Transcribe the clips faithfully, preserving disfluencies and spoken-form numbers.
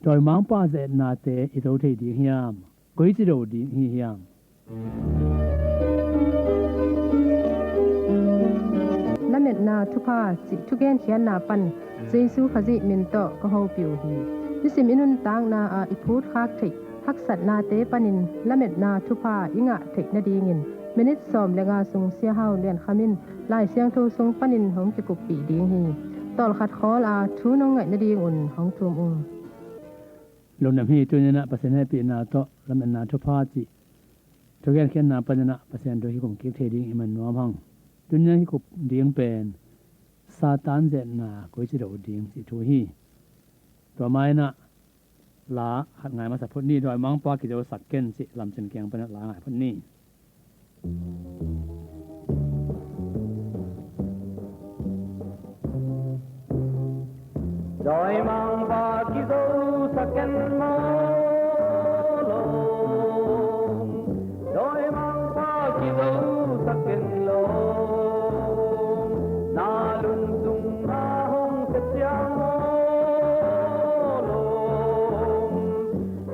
Dawimangpa ze-etnate i do thei ding hiam? Koici do ding hi hiam? Lametna thupha cih thugenkhiatna pan Jesu Khazih min tawh ka hopih uh hi. I sim i nuntakna ah i phutkhak theih haksatnate panin lametna thupha i ngah theih nadingin minit sawm le nga sung Sia Hau Lian Kham in Lai Siangtho sung panin hong kikuppih ding hi. Tawlkhat khawl a thu nong ngaih nadingun hong thum ung. Lungdam hi. Tuninah Pasian hehpihna tawh lametna thupha cih thugenkhiatna paninah Pasian thu kikum kik thei ding i man nuam hang. Tuninah kikup ding pen Satan ze-etna koici do ding cih thu hi. Tua mainah la khat ngai masa phot ni. Dawimangpa kizosak ken cih lamcin kiang paninah la ngai phot ni. Dawimangpa kizosak ken maw lawm? Dawimangpa kizosak ken lawm? Na lungtungna hong sepsia maw lawm?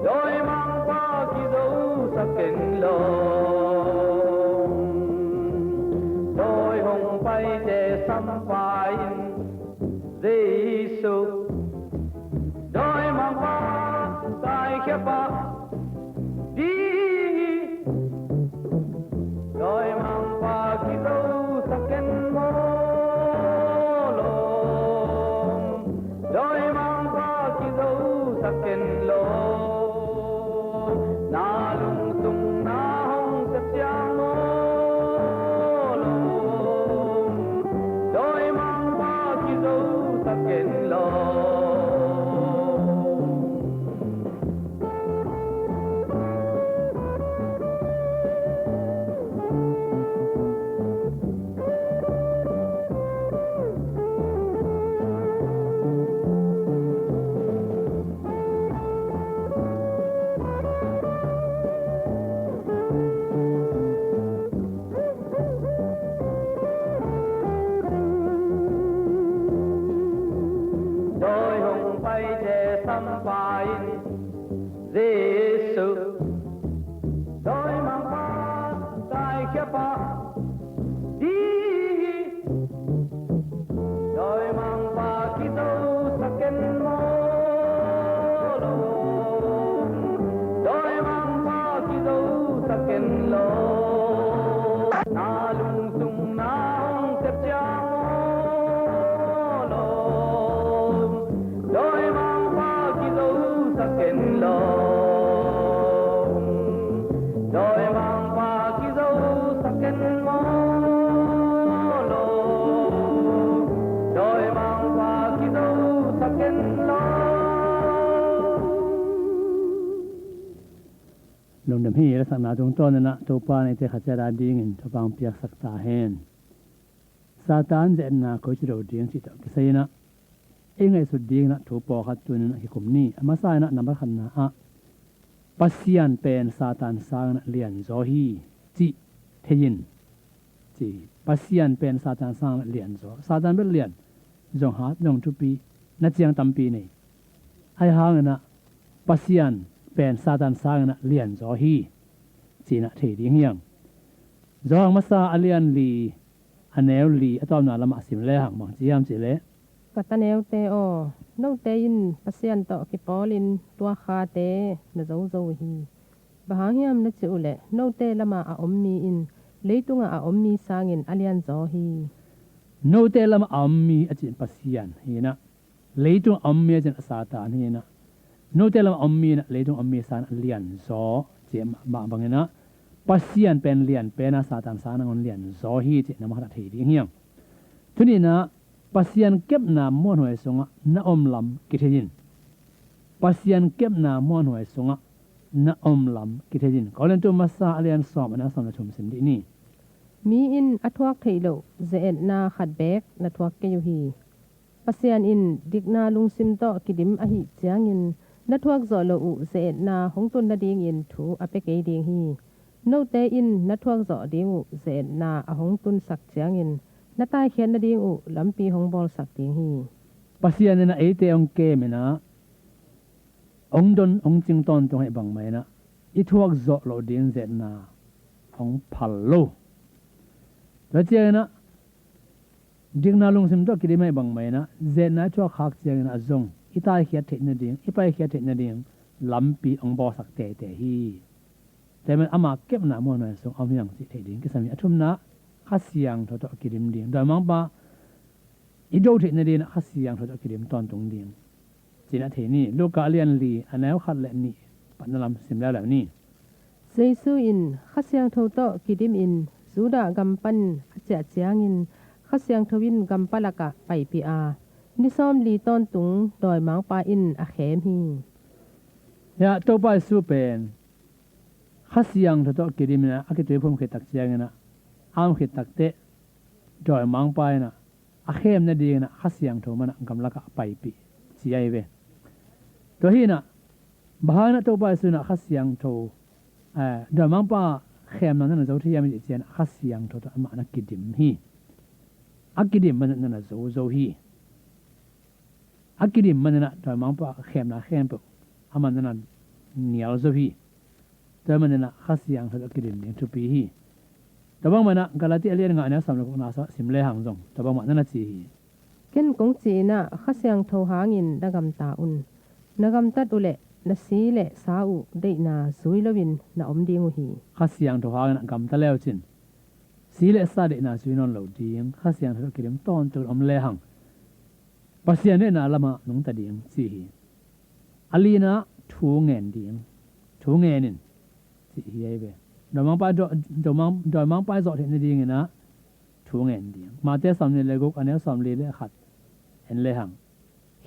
Dawimangpa kizosak ken lawm? Dawi hong paite sampa in Jesu, dawimangpa kaikhia pah ding hi. Dawimangpa kizosak ken maw lawm? Dawimangpa kizosak ken lawm? Na lungtungna hong sepsia maw lawm? Dawimangpa kizosak ken lawm? Dawi hong paite sampa in Jesu, dawimangpa kaikhia pah ding hi. Dawimangpa kizosak ken maw lawm? Dawimangpa kizosak ken lawm? Na lungtungna hong sepsia maw lawm? Dawimangpa kizosak ken lawm? Dawimangpa kizosak ken maw lawm? Dawimangpa kizosak ken lawm? Lungdam hi. Lasakna tungtawninah Topa in eite khat ciat adingin thupha piaksak ta hen. Satan ze-etna koici do ding cih tawh kisai inah ei ngaihsut dinginah thu pawlkhat tuninah kikum ni. A masa inah nambat khatna ah Pasian pen Satan sanginah lianzaw hi cih thei in ci. Pasian pen Satan sanginah lianzaw. Satan bek lian, zong hat, zong thupi, na ciang tampi nei. Ahi hanginah Pasian pen Satan sanginah lianzaw hi cinah thei ding hiang. Johan masa a lian li, a neu li, a tawpna lamah sim lehang bang ci hiam cihleh? Ka ta neute aw, note in Pasian tawh kipawlin tuakkhate na zozo uh hi. Bang hang hiam na cih uhleh note lamah a om mi in leitungah a om mi sangin a lianzaw hi. Note lamah a om mi a cih Pasian hinah, leitung a om mi a cih a Satan hinah. Note lamah a om mi inah leitung a om mi sangin a lianzaw cih mah banginah Pasian pen lian pena Satan sangin nangawn lianzaw hi cih nambat khatah thei ding hiang. Thuninah Pasian kepna muanhuai sungah na om lam kithei in. Pasian kepna muanhuai sungah na om lam kithei in. Korintu masa a lian sawm a neu sawm le thum sim dih ni. Mi in a thuak theih loh ze-etna khat beek na thuak kei uh hi. Pasian in dikna lungsim tawh kidim ahih ciangin na thuak zawh loh uh ze-etna hong tun nadingin thu a pia kei ding hi. Note in na thuak zawh ding uh ze-etna a hong tunsak ciangin na taikhiat nading uh lampi hong bawlsak ding hi. Pasian in a eite hong kem inah hong don, hong cing tawntung ahih bangmah inah i thuak zawh loh ding zetna hong phal lo. Tua cianginah dikna lungsim tawh kidim ahih bangmah inah zetna i thuak khak cianginah zong i taikhiat theih nading, i paikhiat theih nading lampi hong bawlsak teitei hi. Tua ahih manin ama kepna muanhuai sung a om hi hang cih theih ding kisam hi. A thumna, Kha Siangtho tawh kidim ding. Dawimangpa i do theih nadinginah Kha Siangtho tawh kidim tawntung ding. Cinah thei ni. Luka a lian li, a neu khat le nih patna lam sim leuleu ni. Jesu in Kha Siangtho tawh kidimin Judah gam pan a ciah ciangin Kha Siangtho in gam palakah paipih a, ni sawmli tawntung dawimangpa in a khem hi. Hiah Topa Jesu pen Kha Siangtho tawh kidimin a kituiphum khit tak cianginah a om khit takteh dawimangpa inah a khem nadinginah Kha Siangtho manah gamlakah a paipih ci ahi ve. Tua hinah bang hanginah Topa Jesu inah Kha Siangtho, eh, dawimangpa khemna na na zo thei hiam i cih cianginah Kha Siangtho tawh amah na kidim hi. A kidim manah na na zo zo hi. A kidim maninah dawimangpa khemna khempeuh amah na na nial zo hi. Tua maninah Kha Siangtho tawh kidim ding thupi hi. Tua bangmah inah Galati a lian nga a neu sawm le gukna sungah sim lehang zong tua bangmah na na ci hi. Ken kong ci inah Kha Siangtho hangin na gamta un. Na gamtat uhleh na si le sa uh deihna zui loin na om ding uh hi. Kha Siangtho hanginah gamta le uh cin si le sa deihna zui nawn lo ding, Kha Siangtho tawh kidim tawntung om lehang Pasian deihna lamah nungta ding ci hi. A lina, thu ngen ding. Thu ngen in cih hi ahi ve. Dawimangpa, daw-, dawimang-, dawimangpa i zawh theih nadinginah thu ngen ding. Mate sawmnih le guk a neu sawmli le khat en lehang.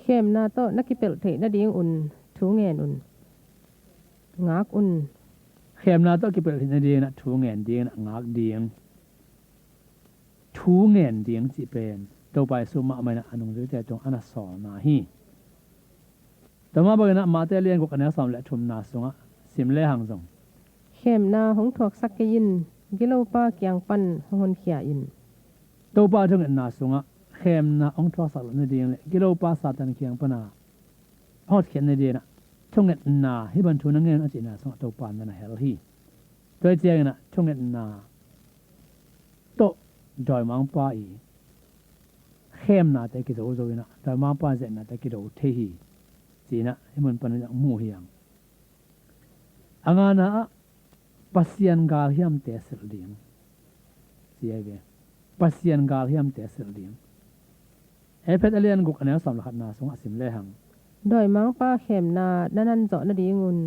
Khemna tawh na kipelh theih nadingun thu ngen un. Ngak un. Khemna tawh kipelh theih nadinginah thu ngen dinginah ngak ding. Thu ngen ding cih pen Topa Jesu mahmah inah a nungzuite tungah a na sawlna hi. Tua mah banginah Mate lian guk a neu sawm le thumna sungah sim lehang zong. Khemna hong thuaksak kei in, gilopa kiang pan hong honkhia in. Topa thungetna sungah khemna hong thuaksak loh nading le gilopa Satan kiang pana a hotkhiat nadinginah thungetna hih bang thu na ngen un a cihna sungah Topa na na hel hi. Tua hi cianginah thungetna tawh dawimangpa i khemnate kizo zo inah dawimangpa zetnate kido thei hi. Cinah hih mun panin mu hi hang. A ngana ah Pasian galhiamte silh ding ci ahi ve. Pasian galhiamte silh ding. Efesa a lian guk a neu sawm le khatna sungah sim lehang. Dawimangpa khemna na nan zawh nadingun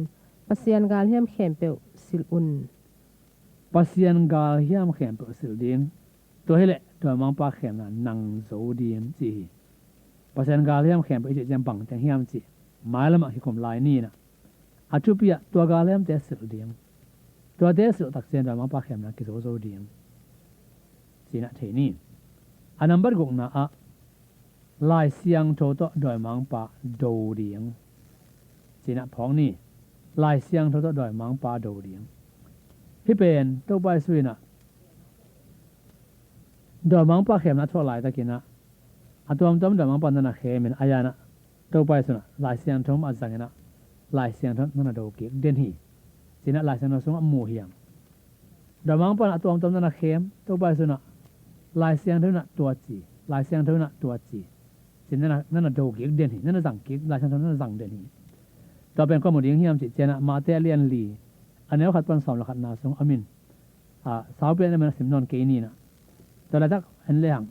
Pasian galhiam khempeuh silh un. Pasian galhiam khempeuh silh ding. Tua hileh dawimangpa khemna nang zo ding ci hi. Pasian galhiam khempeuh i cih ciang bangteng hiam cih mailamah kikum lai ninah a thupi ah tua galhiamte silh ding. Tuate silh takciang dawimangpa khemna kizo zo ding. Cinah thei ni. A nambat gukna ah Lai Siangtho tawh dawimangpa do ding. Cinah phawk ni. Lai Siangtho tawh dawimangpa do ding. Hih pen Topa Jesu inah dawimangpa khemna thuak laitakinah a tuamtuam dawimangpa na na khemin a yanah Topa Jesu inah Lai Siangtho mah a zanginah Lai Siangtho na na do kik den hi. Cinah Lai Siangtho sungah mu hi hang. Dawimangpa inah a tuamtuam na na khem, Topa Jesu inah Lai Siangtho inah tua ci, Lai Siangtho inah tua ci. Cinah na na do kik den hi, na na zang kik, Lai Siangtho na na zang den hi. Tua pen kua mu ding hiam cih cianginah Mate a lian li a neu khat pan sawm le khatna sung a min a saupi a na min a sim nawn kei ninah. Tua laitak en lehang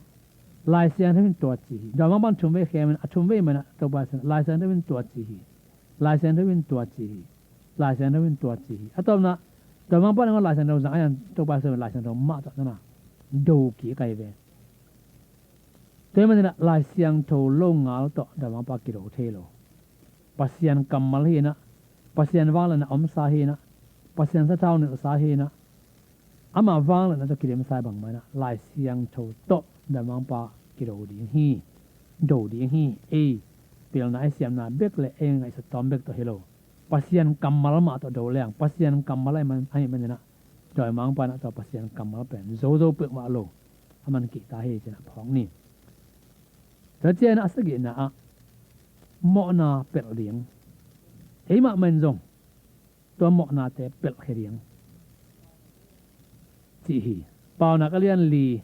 Lai Siangtho in tua ci hi. Dawimangpa in thumvei khemin a thumvei manah Topa Jesu inah Lai Siangtho in tua ci hi. Lai Siangtho in tua ci hi. Lai Siangtho in tua ci hi. A tawpna dawimangpa nangawn Lai Siangtho zang a yan Topa Jesu Lai Siangtho mah tawh na na do kik ahi ve. Tua hi maninah Lai Siangtho lo ngal tawh dawimangpa kido thei lo. Pasian kammal hinah, Pasian vangliatna omsa hinah, Pasian sathau nilhsa hinah, ama vangliatna tawh kidimsa hi bangmah inah Lai Siangtho tawh dawimangpa kido ding hi. Do ding hi. Ei pilna i siamna bek le ei ngaihsut tawm bek tawh hi lo. Pasian kammal mah tawh do leng, Pasian kammal ahih man, ahih maninah dawimangpa inah tua Pasian kammal pen zozo peuhmah lo a man kihta hi cinah phawk ni. Tua cianginah a sagihna ah mawhna pelh ding. Eimah mah in zong tua mawhnate pelhkhia ding, cih hi. Paunak a lian li,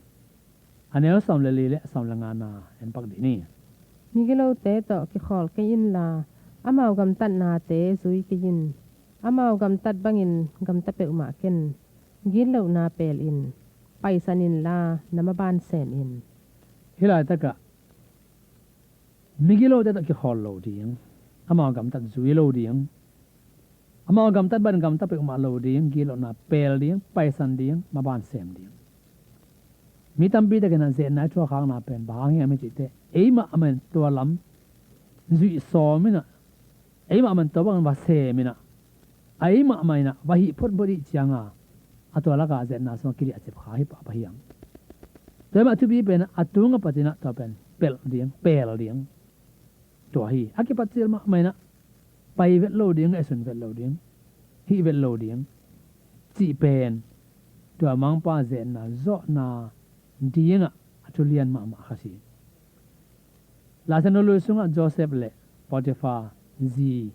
a neu sawm le li le sawm le ngana en pak dih ni. Migilote tawh kikhawl kei inla, amau gamtatnate zui kei in. Amau gamtat bangin gamta peuhmah ken. Gitlohna pel in. Paisan inla, na maban sem in. Hih laitakah migilote tawh kikhawl lo ding, amau gamtat zui lo ding, amau gamtat bangin gamta peuhmah lo ding, gitlohna pel ding, paisan ding, maban sem ding. Mi tampi takin a zetna i thuakkhakna pen bang hang hiam i cih teh, eimah mah in tua lam zuih sawm inah, eimah mah in tua bangin va sem inah, a eimah mah inah va hih photphot ih cianga, a tua laka zetna sungah kidiah cep kha hi pahpah hiam. Tua eimah thupi pen a tunga patinah tua pen pelh ding, pel ding. Tua hi a kipat cil mahmah inah pai vet lo ding, ngaihsun vet lo ding, hih vet lo ding cih pen tua mangpa zetna zawhna dingah a thulian mahmah kha si. Laisiangtho Lui sungah Joseph le Potiphar zi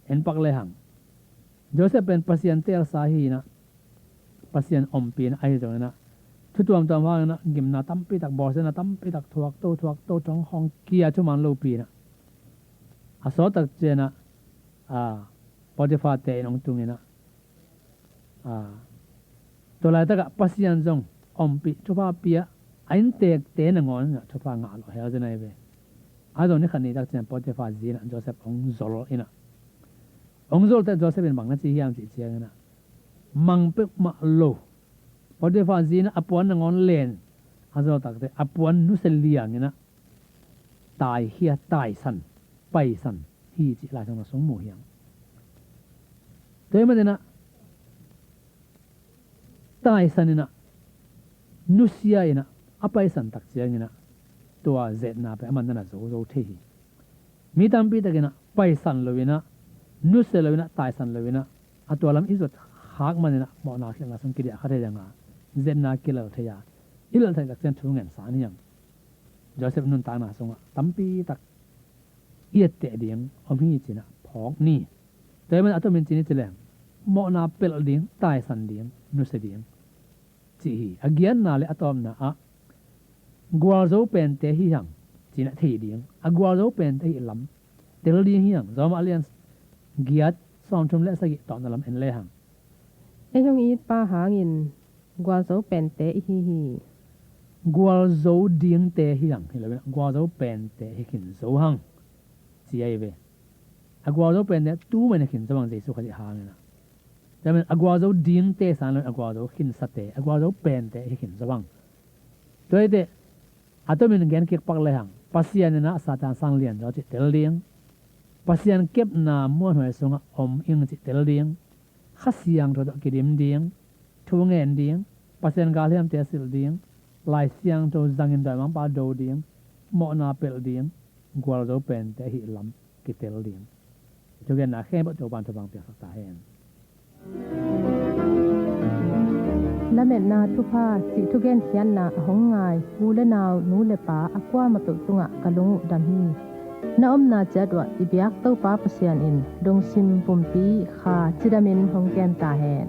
en pak lehang, Joseph pen Pasian teelsa hi inah, Pasian ompihna ahi zong inah, thu tuamtuam hang inah gimna tampitak, bawlsiatna tampitak thuakto thuakto, thong hong kia thuman lopi inah, a sawttak cianah, a, Potiphar te in hong tung inah, a, tua laitakah Pasian zong ompih, thupha pia, a inntekte nangawn inah thupha ngah lo hel zen ahi ve. A zong ni khat ni tak ciang Potiphar zi inah Joseph hong zol inah, hong zol teh Joseph in bang na ci hiam cih ciang inah, mang peuhmah lo, Potiphar zi inah a puan nangawn len a zol tak teh a puan nusia liang inah taikhia, taisan, paisan hi cih Laisiangtho sung mu hiam. Tua ahih maninah taisan inah, nusia inah, a paisan tak ciang inah, tua zetna pen a man nana zozo thei hi. Mi tampi takinah paisan lo inah, nusia lo inah, taisan lo inah, a tua lam i zot khak maninah mawhna khialhna sung kidiah kha thei danga, zetna kilal thei a, i lal thei tak ciang thu ngen sa ni ang. Joseph nuntakna sungah tampi tak i etteh ding om hi cinah phawk ni. Tua ahih manin a tomin ci ni ci leng, mawhna pelh ding, taisan ding, nusia ding cih hi. A giatna le a tawpna ah gualzo pente hi hang cinah thei ding, a gualzo pente hi lam tel ding hi hang. Rom a lian giat, sawmthum le sagih tawpna lam en le hang. Ei hong it pa hangin gualzo pente i hi hi. Gualzo dingte hi hang, hi lo inah gualzo pente hi khin zo hang ci ahi ve. A gualzo pente tu mah in hi khin zo hang, Jesu Khazih hang inah. Tua manin a gualzo dingte sang lo in a gualzo khinsate, a gualzo pente hi khin zo hang. Tua hi teh a tomin gen kik pak le hang, Pasian inah Satan sang lianzaw cih tel ding, Pasian kepna muanhuai sungah om ing cih tel ding, Kha Siangtho tawh kidim ding, thu ngen ding, Pasian galhiamte silh ding, Lai Siangtho zangin dawimangpa do ding, mawhna pelh ding, gualzo pente ahih lam kitel ding. I thugenna khempeuh Topan thupha piaksak ta hen. Lametna thupha cih thugenkhiatna a hong ngai u le nau, nu le pa a kuamah peuh tungah ka lung uh dam hi. Na omna ciat uah i biak Topa Pasian in lungsim pumpi kha cidamin hong kem ta hen.